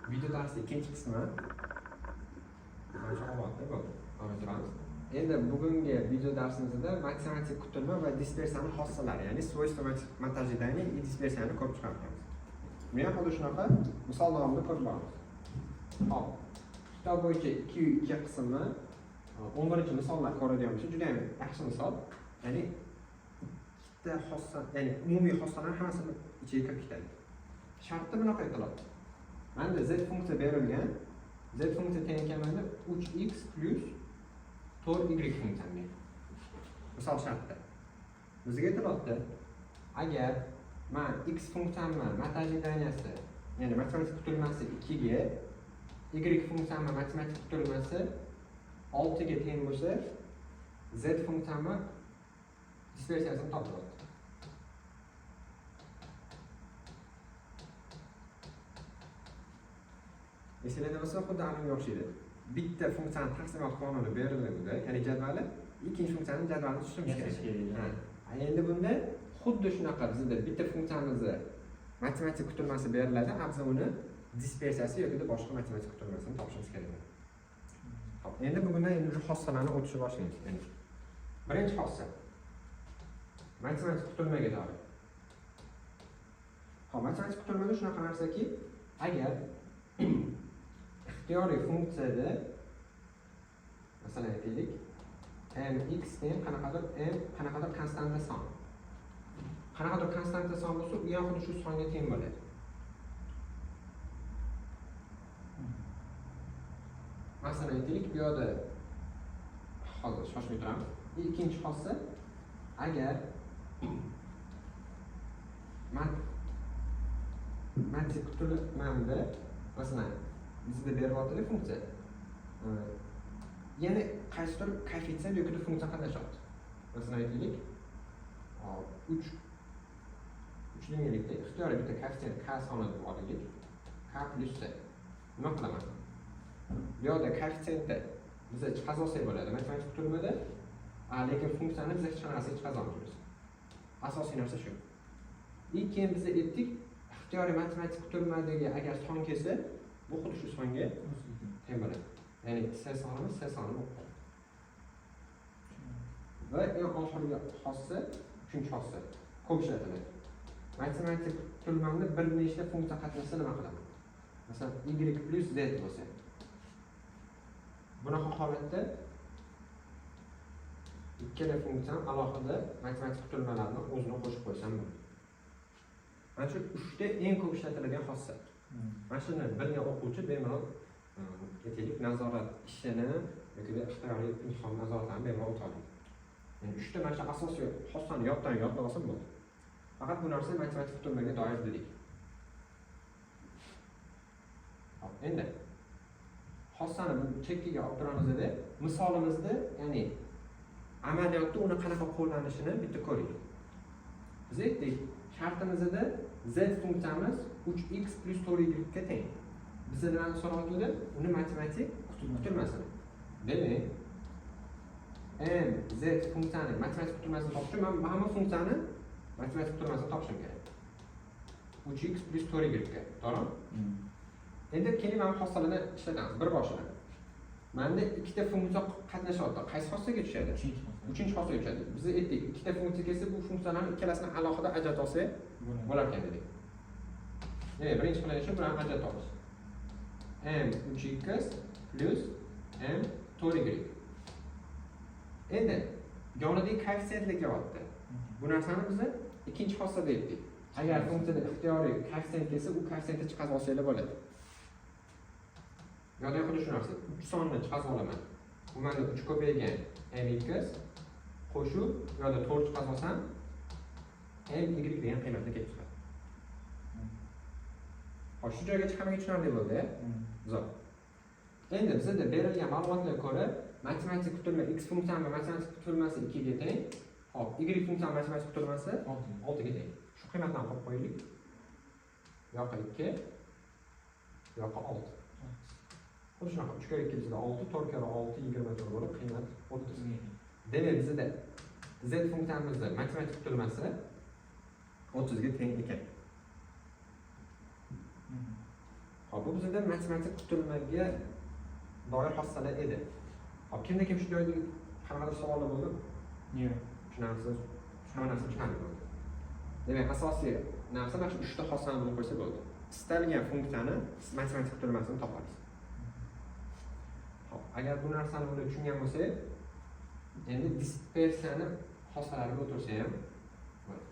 Video darsning ikkinchi qismi. Mana shu holatda bo'ldi. Davom ettiramiz. Endi bugungi video darsimizda matematik kutilma va dispersiyani xossalari, ya'ni свойства ожидания и dispersiyani ko'rib chiqamiz. Buni ham xuddi shunaqa misol davomida ko'rib boramiz. Xo'p. Kitob bo'yicha 2 2 qismi 11-misollar ko'radigan bo'lsa, juda ham yaxshi misol. Ya'ni ikkita xossa, ya'ni umumiy xossalar hammasini ichiga kirib ketadi. Shartda bunaqa aytiladi. Menda z funksiya berilgan. Z funksiya teng ekan menda 3x plus 4y funksiyam. Misol shartda. Bizga aytilyapti, agar man x funksiyamni ожидания si, ya'ni matematik kutilmasi 2 ga, y funksiyamni matematik kutilmasi 6 ga teng bo'lsa, z funksiyamni dispersiyasini topilyapti. Esinglarda bo'lsa, xuddi anavga o'xshaydi. Bitta funksiyani taqsimot qonuni beriladi, ya'ni jadvali, ikkinchi funksiyani jadvalini tuzishimiz Yasash kerak. kerak. Ha. Endi bunda xuddi shunaqa bizda bitta funksiyamizni matematik kutilmasi beriladi, a biz uni dispersiyasi yoki boshqa matematik kutilmasini topishimiz kerak bo'ladi. Xo'p, endi bugundan endi уже xossalarni o'tishni boshlaymiz. Endi birinchi xossa matematik kutilmaga doir. Xo'p, matematik kutilmada shunaqa narsaki, agar ixtiyoriy funksiyada masalan aytaylik mx teng qanaqadir m qanaqadir konstanta son. Qanaqadir konstanta son bo'lsa, u ham xuddi shu songa teng bo'ladi. Masalan aytaylik, bu yoqda hozir shoshmay turamiz. Ikkinchi xossa, agar matematik kutilmada masalan bizda beryapti funksiya. Yana qaysidir koeffitsient yoki funksiya qatnashyapti. Masalan aytaylik, hop, 3 3 denglikda ixtiyoriy bitta koeffitsient k soni deb olaylik. K plus c. Nima qilaman? Bu yoqda koeffitsiyentni biza chiqazib olsak bo'ladi matematik kutilmada, lekin funksiyani biz hech qanaqasiga chiqaza olmaymiz. Asosiy narsa shu. И keyin biz aytdik, ixtiyoriy matematik kutilmadagi agar son kelsa, bu xuddi shu songa teng bo'ladi. Ya'ni c sonimiz c soni bo'lib qoladi. Va eng oxirgi xossa, uchinchi xossa ko'p ishlatiladi. Matematik kutilmada bir nechta funksiya qatnashsa nima qilaman? Masalan, y plus z bo'lsa. Bunaqa holatda ikkala funksiyani alohida matematik kutilmalarni o'zini qo'shib qo'ysam bo'ladi. Mana shu uchta eng ko'p ishlatiladigan xossa. Mana shuni bilgan o'quvchi bemalol aytaylik nazorat ishini yoki ixtiyoriy imtihon nazoratlarini bemalol o'ta oladi. Ya'ni uchta mana shu asosiy xossani yoddan yodlab olsa bo'ladi. Faqat bu narsa matematik kutilmaga doir dedik. Hop, endi xossani bu chekkaga olib turamizda, misolimizda, ya'ni amaliyotda uni qanaqa qo'llanishini bitta ko'raylik. Biz aytdik, shartimizda z funksiyamiz 3x plus 4y ga teng. Biz nimani so'rayotganda uni matematik kutilmasini. Demak, m z funksiyani matematik kutilmasini topish uchun men hamma funksiyani matematik kutilmasini topishim kerak. 3x plus 4y ga, to'g'rimi? Endi keling mana bu xossalarni ishlatamiz bir boshidan. Menda ikkita funksiya qatnashyapti. Qaysi xossaga tushadi? Uchinchi xossaga tushadi. Biz aytdik, ikkita funksiya kelsa, bu funksiyalarni ikkalasini alohida ajrata olsak bo'lar ekan dedik. Demak, birinchi qilgan ishim bularni ajrata olish. M 3x plus m 4y. Endi yonidagi koeffitsiyentlar kelyapti. Bu narsani biz ikkinchi xossada aytdik. Agar funksiyada ixtiyoriy koeffitsient kelsa, u koeffitsiyentni chiqarib olsanglar bo'ladi. Yo'q, xuddi shu narsa. 3 sonni chiqarib olaman. Bu menda 3 ko'paygan mx qo'shib, bu yoqda 4 chiqarib olsam, my degan qiymatni kelib chiqadi. Xo'sh, shu joygacha hammaga tushunarli bo'ldi, Zo'r. Endi bizda berilgan ma'lumotlarga ko'ra, matematik kutilma x funksiyasi matematik kutilmasi 2 ga teng. Xo'p, y funksiyasi matematik kutilmasi 6 ga teng. Shu qiymatlarni qo'yib qo'yaylik. Bu yoqqa 2, bu yoqqa 6. Xuddi shunaqa 3 karra 2 bizda 6, 4 karra 6 24 bo'lib qiymat 30. Demak, bizda z funksiyamizni matematik kutilmasi 30 ga teng ekan. Hop, bu bizda matematik kutilmaga doir xossalar edi. Hop, kimda kim shu joyda qanaqadir savollar bo'ldi? Yo'q. Tushunarsiz, hamma narsa tushunarli bo'ldi. Demak, asosiy narsa mana shu uchta xossani bilib qo'ysa bo'ldi. Istalgan funksiyani matematik kutilmasini topamiz. Hop, agar bu narsani unda tushungan bo'lsak, endi dispersiyani xossalariga o'tirsa ham bo'ladi.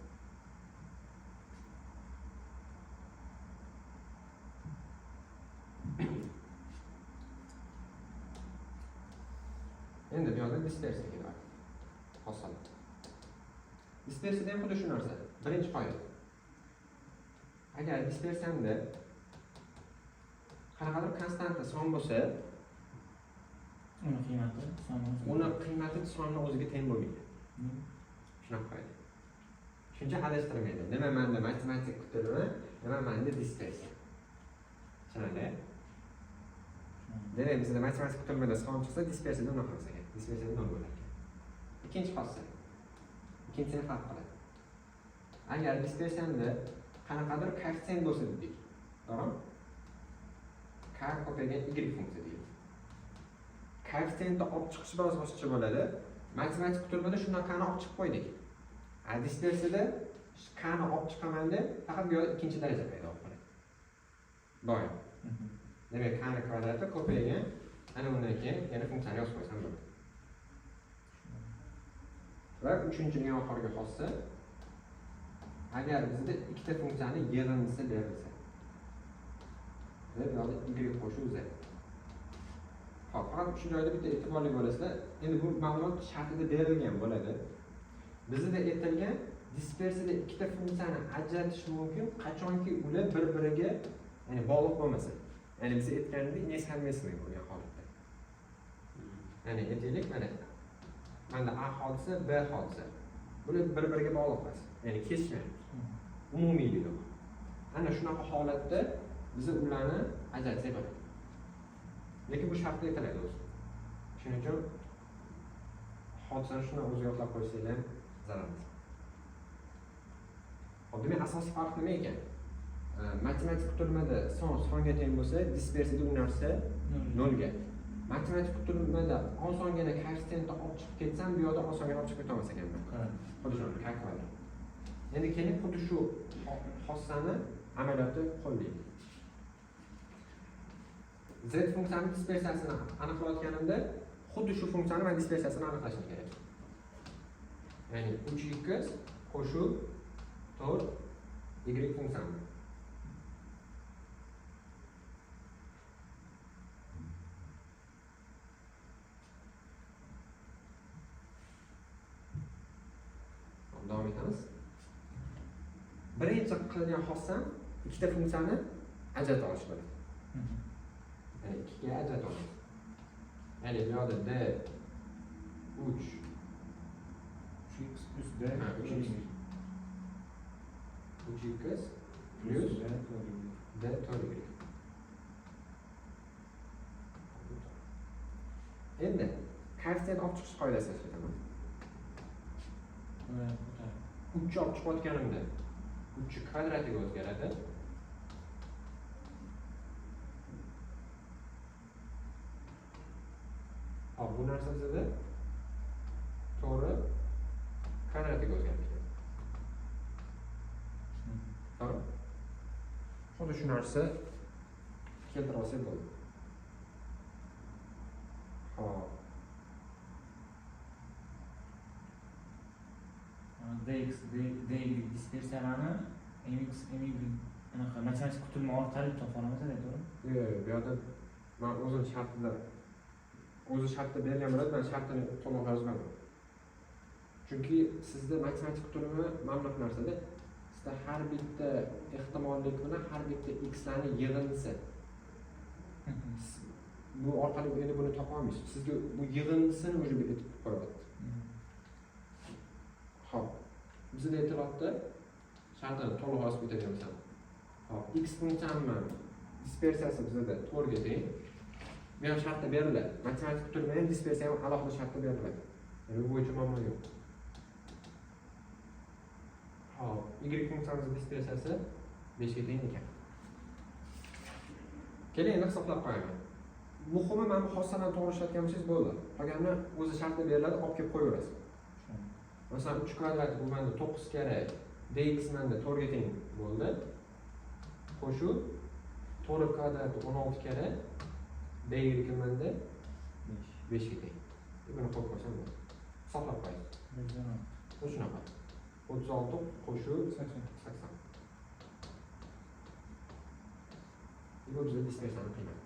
Endi bu yoqda dispersiya keladi. Xossalar. Dispersiyada ham xuddi shu narsa. Birinchi qoida. Agar dispersiyamda qanaqadir konstanta son bo'lsa, uni qiymati sonni o'ziga. Uni qiymati sonni o'ziga teng bo'lmaydi. Shunaqa qoida. Shuncha adashtirmaydi. Nima menda matematik kutilma, nima menda dispersiya. Tushunarli? Demak, bizda matematik kutilmada son chiqsa, dispersiyada unaqa emas ekan. Dispersiyada nol bo'lar ekan. Ikkinchi xossa. Ikkinchisini farq qiladi. Agar dispersiyada qanaqadir koeffitsient bo'lsa dedik. To'g'rimi? K ko'paygan y funksiya deyiladi. Koeffitsiyentni olib chiqish biroz boshqacha bo'ladi. Matematik kutilmada shunaqani olib chiqib qo'ydik. A dispersiyada k ni olib chiqaman deb faqat bu yerda ikkinchi daraja paydo bo'lib qoladi. Doim. Demak, k ni kvadrati ko'paygan, ana undan keyin yana funksiyani yozib qo'ysam bo'ladi. Va uchinchi eng oxirgi xossa, agar bizda ikkita funksiyani yig'indisi berilsa, bu yerda y qo'shib z. Hop, faqat shu joyda bitta e'tiborli bo'lasizlar. Endi bu ma'lumot shartida berilgan bo'ladi. Bizda aytilgan dispersiyada ikkita funksiyani ajratish mumkin, qachonki ular bir-biriga, ya'ni bog'liq bo'lmasa. Ya'ni biz aytganimizda несовместимый bo'lgan holatda. Ya'ni aytaylik, mana menda A hodisa, B hodisa. Bular bir-biriga bog'liq emas. Ya'ni kesishmayapti. Umumiylik yo'q. Ana shunaqa holatda biz ularni ajratsak bo'ladi. Lekin bu shartda aytiladi o'zi. Shuning uchun hodisani shuni o'ziga yodlab qo'ysanglar ham zarar emas. Hop, demak, asosiy farq nima ekan? Matematik kutilmada son songa teng bo'lsa, dispersiyada u narsa nolga. Matematik kutilmada osongina koeffitsiyentni olib chiqib ketsam, bu yoqda osongina olib chiqib keta olmas ekanman. Xuddi shu k kvadrat. Endi keling xuddi shu xossani amaliyotda qo'llaylik. Z funksiyani dispersiyasini aniqlayotganimda xuddi shu funksiyani men dispersiyasini aniqlashim kerak. Ya'ni 3x qo'shib 4 y funksiyani. Davom etamiz. Birinchi qilgan xossam ikkita funksiyani ajrata olish bo'ladi. Ya'ni ikkiga ajrata olamiz. Ya'ni bu yoqda d 3 3x plus d 3x 3x plus d 4y. Endi koeffitsient olib chiqish qoidasini ishlataman. 3 olib chiqayotganimda 3 kvadratiga o'zgaradi. Hop, bu narsa bizda to'g'ri kvadratiga o'zgarib ketadi. To'g'ri? Xuddi shu narsa keltira olsak bo'ladi. Hop. Dx, dy dispersiyalarni mx, my anaqa matematik kutilma orqali topa olamiz, to'g'rimi? Yo'q, bu yerda men o'zim shartida, o'zi shartda berilgan bo'ladi, men shartini to'liq yozmadim. Chunki sizda matematik kutilma mana bunaqa narsada, sizda har bitta ehtimollik bilan har bitta x larni yig'indisi. Bu orqali endi buni topa olmaysiz. Sizga bu yig'indisini o'zi aytib qo'yadi. Xo'p, bizda aytilyapti, shartini to'liq yozib ketadigan bo'lsam. Xo'p, x funksiyani dispersiyasi bizda 4 ga teng. Bu ham shartda beriladi. Matematik kutilma ham, dispersiya ham alohida shartda beriladi. Ya'ni bu bo'yicha muammo yo'q. Xo'p, y funksiyamizning dispersiyasi 5 ga teng ekan. Keling, endi hisoblab qo'yaman. Muhimi mana bu xossalarni to'g'ri ishlatgan bo'lsangiz bo'ldi. Qolganini o'zi shartda beriladi, olib kelib qo'yaverasiz. Masalan, 3 kvadrat bu menda 9 kerak, dx menda 4 ga teng bo'ldi. Qo'shuv 4 kvadrati 16 kerak, dy menda 5 ga teng. Buni qo'yib qo'ysam bo'ladi. Hisoblab qo'yasiz. Bu shunaqa. 36 qo'shuv 80. Bu bizga dispersiyani qiymati.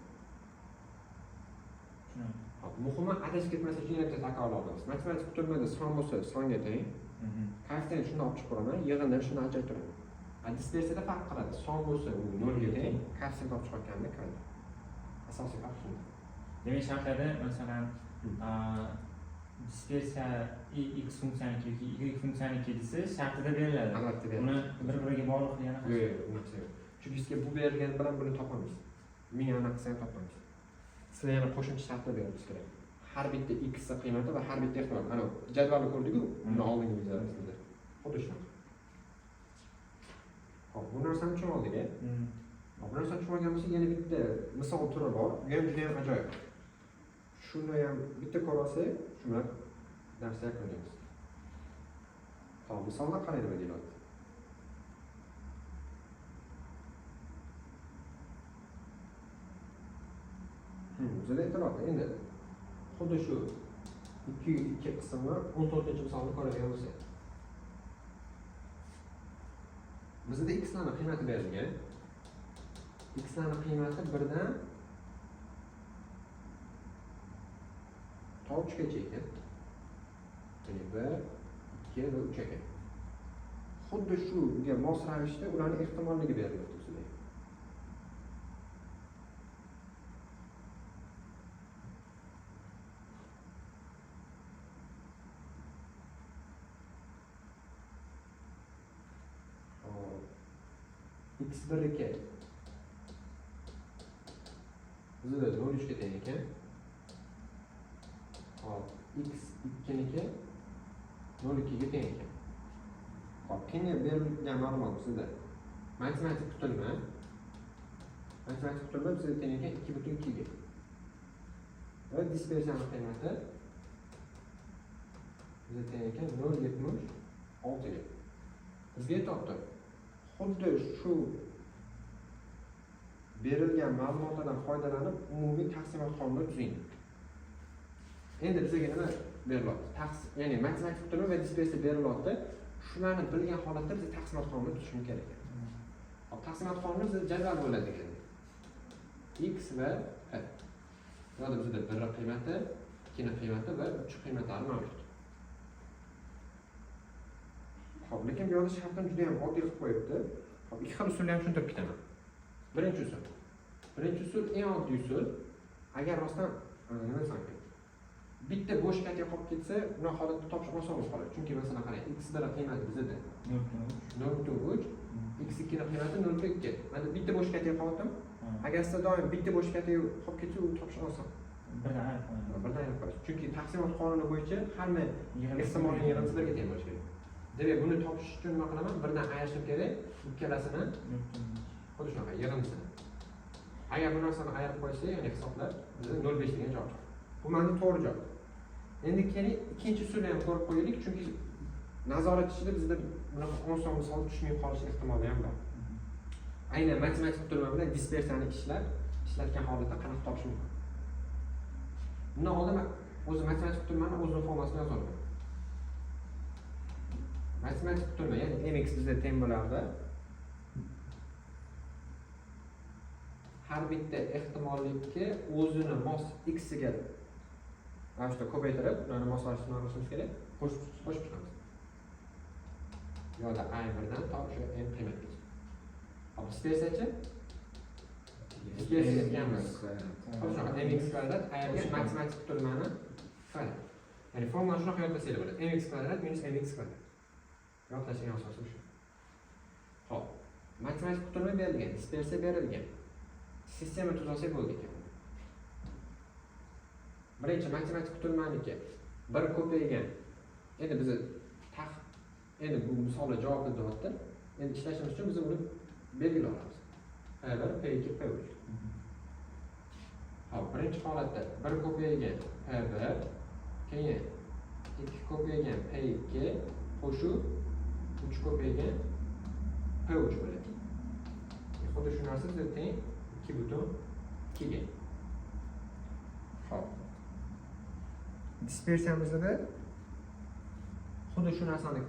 Hop, muhimi adashib ketmaslik uchun yana bitta takrorlab olamiz. Matematik kutilmada son bo'lsa songa teng. Koeffitsient shuni olib chiqib ko'raman, yig'indan shuni ajratib turaman. Dispersiyada farq qiladi. Son bo'lsa u 0 ga teng, koeffitsient olib chiqayotganda kvadrat. Asosiy farq shunda. Demak, shartlarda masalan, dispersiya x funksiyaniki yoki y funksiyaniki desa, shartida beriladi. Albatta beriladi. Uni bir-biriga bog'liq degani Yo'q, yo'q, unaqa yo'q. Chunki sizga bu berilgan bilan buni topolmaysiz. Ming anaqa qilsa ham topolmaysiz. Sizlar yana qo'shimcha shartlar berishimiz kerak. Har bitta x qiymati va har bitta ehtimol. Ana jadvalni ko'rdik-ku, uni oldingi videolarda. Xuddi shunaqa. Hop, bu narsani tushunib oldik-a? Hop, bu narsani tushunib olgan bo'lsak, yana bitta misol turi bor. Bu ham juda ham ajoyib. Shuni ham bitta ko'rib olsak, shu bilan darsni yakunlaymiz. Hop, misolda qarang nima deyiladi. Bizda aytiladi. Endi xuddi shu 2 qismni 14-misolni ko'radigan bo'lsak. Bizda x larning qiymati berilgan. X larning qiymati 1dan to 3 gacha ekan. Ya'ni 1, 2 va 3 ekan. Xuddi shunga mos ravishda ularning ehtimolligi berilyapti sizlarga. X1 aka bizda 0.3 ga teng ekan. Hop, x2niki 0.2 ga teng ekan. Hop, keyin berilgan ma'lumot bizda matematik kutilma. Matematik kutilma bizda teng ekan 2.2 ga. Va dispersiyaning qiymati bizda teng ekan 0.76 ga. Bizga aytyapti. Xuddi shu berilgan ma'lumotlardan foydalanib umumiy taqsimot qonunini tuzing. Endi bizga nima berilyapti? Ya'ni matematik kutilma va dispersiya berilyapti. Shularni bilgan holatda biz taqsimot qonunini tuzishimiz kerak ekan. Hop, taqsimot qonuni bizda jadval bo'ladi ekan. X va P. Bu yerda bizda 1 qiymati, 2 qiymati va 3 qiymatlari mavjud. Hop, lekin bu yerda shartni juda ham oddiy qilib qo'yibdi. Hop, ikki xil usulni ham tushuntirib ketaman. Birinchi usul. Birinchi usul eng oddiy usul. Agar rostdan nima desam ekan? Bitta bo'sh katta qolib ketsa, uni holatda topish oson bo'lib qoladi. Chunki masalan qarang, x1 qiymati bizda 0.3, x2 qiymati 0.2. Mana bitta bo'sh katta qolyaptimi? Agar sizda doim bitta bo'sh katta qolib ketsa, u topish oson. Birdan ayirib qo'yadi. Birdan ayirib qo'yasiz. Chunki taqsimot qonuni bo'yicha hamma ehtimolning yig'indisi birga teng bo'lishi kerak. Demak, buni topish uchun nima qilaman? Birdan ayirishim kerak ikkalasini. Xuddi shunaqa yig'indisini. Agar bu narsani ayirib qo'ysak, ya'ni hisoblab, bizda 0.5 degan javob chiqadi. Bu menda to'g'ri javob. Endi keling ikkinchi usulni ham ko'rib qo'yaylik, chunki nazorat ishida bizda bunaqa oson misol tushmay qolish ehtimoli ham bor. Aynan matematik kutilma bilan dispersiyani ishlatgan holatda qanaqa topish mumkin? Bundan oldin o'zi matematik kutilmani o'zini formasini yozaman. Matematik kutilma, ya'ni mx bizda teng bo'lardi. Har bitta ehtimollikka o'zini mos x ga ravishda ko'paytirib, ularni moslashtirib nima qilishimiz kerak? Qo'shib chiqamiz. Bu yerda a birdan to o'sha m qiymatgacha. Hop, dispersiyachi? Dispersiya aytganmiz. Hop, shunaqa mx kvadrat ayirgan matematik kutilmani kvadrat. Ya'ni formulani shunaqa yodlasanglar bo'ladi. Mx kvadrat minus mx kvadrat. Yodlashning asosi shu. Hop, matematik kutilma berilgan, dispersiya berilgan. Sistema tuzalsak bo'ldi ekan. Birinchi matematik kutilmaniki 1 ko'paygan. Endi biz endi bu misolda javob deyapti. Endi ishlashimiz uchun biz uni belgilab olamiz. P1, P2, P3. Birinchi holatda 1 ko'paygan P1, keyin 2 ko'paygan P2 qo'shuv 3 ko'paygan P3 bo'ladi. Xuddi shu narsa bizga teng 2,2 ga. Xo'p. Dispersiyamizda xuddi shu narsani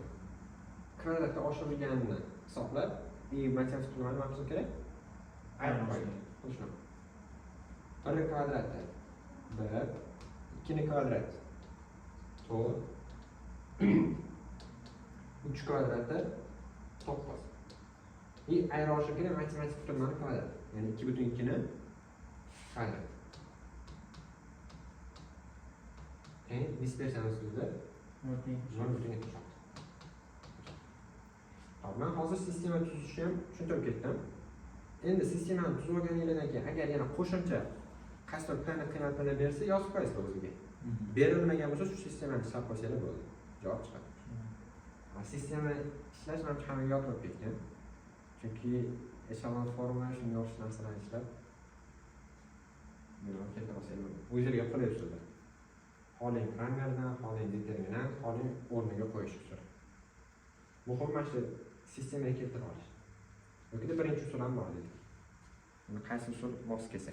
kvadratga oshirilganini hisoblab, и matematik nima qilishim kerak? Ayirib qo'ying. Xuddi shunaqa. 1 kvadrati 1, 2 kvadrat 4, 3 kvadrati 9. И ayira olishim kerak matematik qurilmani kvadrat. Ya'ni 2,2 ni kvadrat. Teng dispersiyamiz bizda 0,76. Hop, men hozir sistema tuzishni ham tushuntirib ketdim. Endi sistemani tuzib olganinglardan keyin agar yana qo'shimcha qaysidir p ni qiymatini bersa, yozib qo'yasizlar o'ziga. Berilmagan bo'lsa, shu sistemani ishlab qo'ysanglar bo'ldi. Javob chiqadi. Ha, sistema ishlash manimcha hammaga yod bo'lib ketgan. Chunki eshelon forma, shunga o'xshash narsalarni ishlab bemalol keltira olsanglar bo'ladi. O'zinglarga qulay usulda. Xohlang Kramerdan, xohlang determinant, xohlang o'rniga qo'yish usuli. Muhim mana shu sistemaga keltira olish. Yokida birinchi usul ham bor dedik. Buni qaysi usul mos kelsa.